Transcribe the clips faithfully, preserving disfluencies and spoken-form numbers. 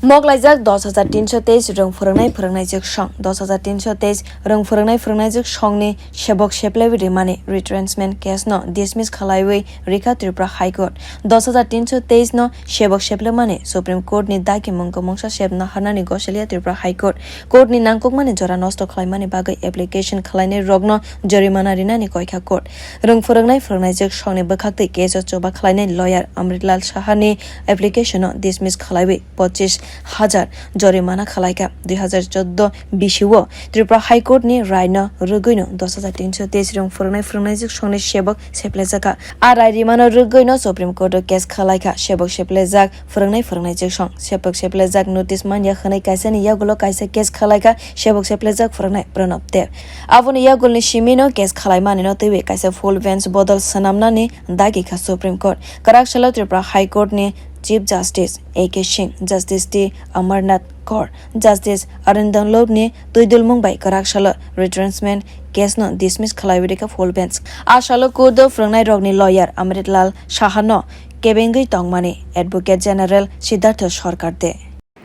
Moklaijak dos hajar tinso teis rwng phwrwngnai phwrwngnaijwk song. Dos hajar tinso teis rwng phwrwngnai phwrwngnaijwk songni sebok seplaiwi rimani retrenchment case no dismiss khlaiwi rikha Tripura High Court. Dos hajar tinso teis no sebok seplaimani Supreme Court ni daki mungko mungsa sep naharnani goselia Tripura High Court. Court ni nangkukmani jora nosto khlaimani bagwi application khlainai rokno jorimana rinani koikha court. Rwng phwrwngnai phwrwngnaijwk songni bwkhaktwi case o chuba khlainai lawyer Amritlal Saha ni application no dismiss khlaiwi pochis hajar jorimana khalaikha. Dui hazar chordo bisio Tripura High Court ni rai no rwgwino dos hajar tinso teis rwng phwrwngnai phwrwngnaijwk songni sebok seplaijak kha. A rai rimano rwgwino Supreme Court o case khalaikha. Sebok seplaijak phwrwngnai phwrwngnaijwk song. Sebok seplaijak notice manya hwnwi kaisani yagulo kaisa case khalaikha. Sebok seplaijak phwrwngnai Pranab Deb. Aboni yagulni simino case khalaimanino twiwi kaisa full bench bodol swnamnani dagi kha Supreme Court. Kwrak salo Tripura High Court ni Chief Justice A K Singh, Justice T Amarnath Kaur, Justice Arindam Lop ni twidulmung bai kwrak salo retrenchment case no dismiss khlaiwi rikha full bench. A salo court o phwrwngnairokni lawyer Amrit Lal Saha no kebengwi tongmani Advocate General Siddhartha Sarkar de.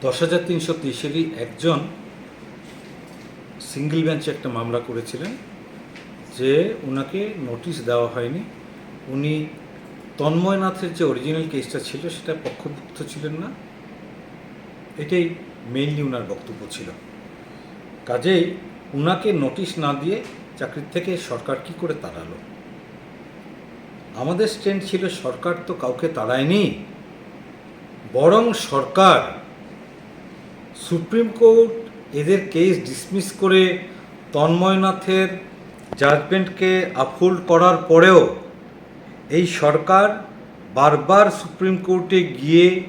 দশ হাজার তিনশো তেইশেরই একজন সিঙ্গেল বেঞ্চে একটা মামলা করেছিলেন যে ওনাকে নোটিশ দেওয়া হয়নি। উনি তন্ময়নাথের যে অরিজিনাল কেসটা ছিল, সেটা পক্ষভুক্ত ছিলেন না, এটাই মেইনলি ওনার বক্তব্য ছিল। কাজেই ওনাকে নোটিশ না দিয়ে চাকরির থেকে সরকার কী করে তাড়ালো? আমাদের স্ট্যান্ড ছিল, সরকার তো কাউকে তাড়ায়নি, বরং সরকার, সুপ্রিম কোর্ট এদের কেস ডিসমিস করে তন্ময়নাথের জাজমেন্টকে আপহোল্ড করার পরেও এই সরকার বারবার সুপ্রিম কোর্টে গিয়ে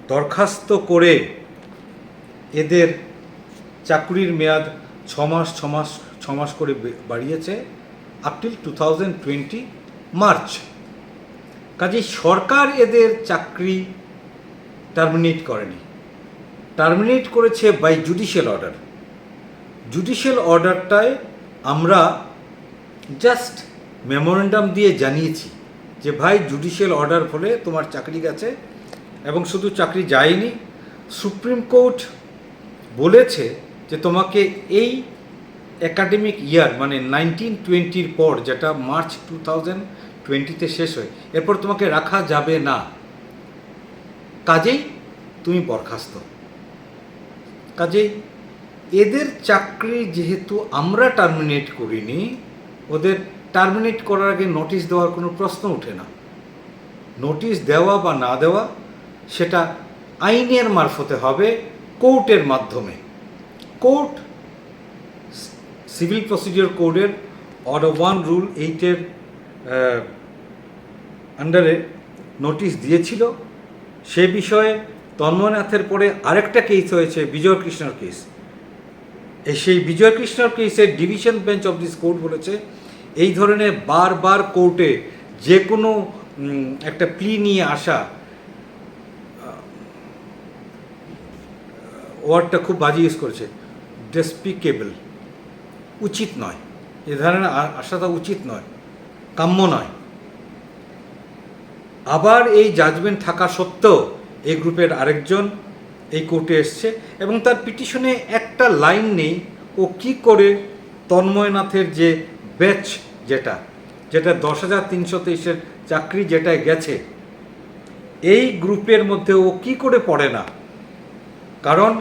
দরখাস্ত করে এদের চাকরির মেয়াদ ছ মাস, ছ মাস, ছ মাস করে বে-, বাড়িয়েছে, up till two thousand twenty March. কাজেই সরকার এদের চাকরি টার্মিনেট করেনি, টার্মিনেট করেছে বাই জুডিশিয়াল অর্ডার। জুডিশিয়াল অর্ডারটায় আমরা জাস্ট মেমোরেন্ডাম দিয়ে জানিয়েছি যে, "ভাই, জুডিশিয়াল অর্ডার ফলে তোমার চাকরি গেছে।" এবং শুধু চাকরি যায়নি, সুপ্রিম কোর্ট বলেছে যে তোমাকে এই একাডেমিক ইয়ার, মানে নাইনটিন টোয়েন্টির পর, যেটা মার্চ টু থাউজেন্ড টোয়েন্টিতে শেষ হয়, এরপর তোমাকে রাখা যাবে না, কাজেই তুমি বরখাস্ত। কাজেই এদের চাকরি যেহেতু আমরা টার্মিনেট করিনি, ওদের টার্মিনেট করার আগে নোটিশ দেওয়ার কোনো প্রশ্ন ওঠে না। নোটিশ দেওয়া বা না দেওয়া, সেটা আইনের মারফতে হবে, কোর্টের মাধ্যমে। কোর্ট সিভিল প্রসিডিওর কোডের অর্ডার ওয়ান রুল এইটের, আহ, আন্ডারে নোটিশ দিয়েছিল। সে বিষয়ে তন্ময়নাথের পরে আরেকটা কেস হয়েছে, বিজয় কৃষ্ণর কেস। এই সেই বিজয় কৃষ্ণর কেসের division bench of this court বলেছে, এই ধরনের বারবার কোর্টে যে কোনো, উম, একটা প্লি নিয়ে আসা, আহ, ওয়ার্ডটা খুব বাজে ইউজ করেছে, ডেসপিকেবল, উচিত নয়, এ ধরনের আ-, আসাটা উচিত নয়, কাম্য নয়। আবার এই জাজমেন্ট থাকা সত্ত্বেও এই গ্রুপের আরেকজন এই কোর্টে এসছে এবং তার পিটিশনে একটা লাইন নেই ও কি করে তন্ময়নাথের যে ব্যাচ, যেটা, যেটা দশ হাজার তিনশো তেইশের চাকরি যেটায় গেছে, এই গ্রুপের মধ্যে ও কি করে পড়ে না। কারণ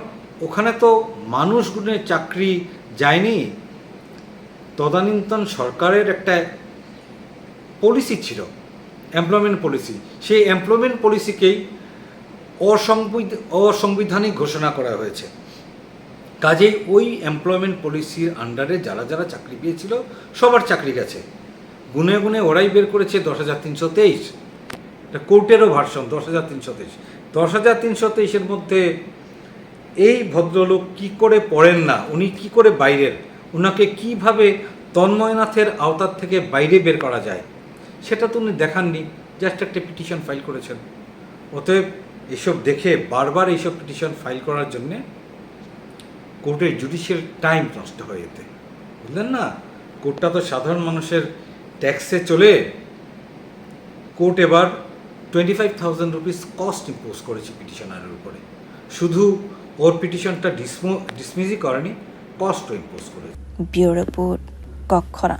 ওখানে তো মানুষগুণের চাকরি যায়নি। তদানীন্তন সরকারের একটা পলিসি ছিল, এমপ্লয়মেন্ট পলিসি। সেই এমপ্লয়মেন্ট পলিসিকেই অসংবিধ-, অসাংবিধানিক ঘোষণা করা হয়েছে। কাজেই ওই এমপ্লয়মেন্ট পলিসির আন্ডারে যারা যারা চাকরি পেয়েছিল, সবার চাকরি গেছে। গুনে গুনে ওরাই বের করেছে দশ হাজার তিনশো তেইশ। এটা কোর্টেরও ভার্সন, দশ হাজার তিনশো তেইশ। দশ হাজার তিনশো তেইশের মধ্যে এই ভদ্রলোক কি করে পড়েন না, উনি কি করে বাইরের, ওনাকে কিভাবে তন্ময়নাথের আওতার থেকে বাইরে বের করা যায়, সেটা তো উনি দেখাননি, জাস্ট একটা পিটিশন ফাইল করেছেন। অতএব এসব দেখে বারবার এইসব পিটিশন ফাইল করার জন্যে কোর্টের জুডিশিয়াল টাইম নষ্ট হয় এতে, বুঝলেন না? কোর্টটা তো সাধারণ মানুষের ট্যাক্সে চলে। কোর্ট এবার twenty five thousand rupees cost impose করেছে পিটিশনারের উপরে। শুধু ওর পিটিশনটা ডিসমো ডিসমিসই করেনি, কস্টও ইম্পোজ করেছে। ব্যুরো রিপোর্ট, কক্ষরা।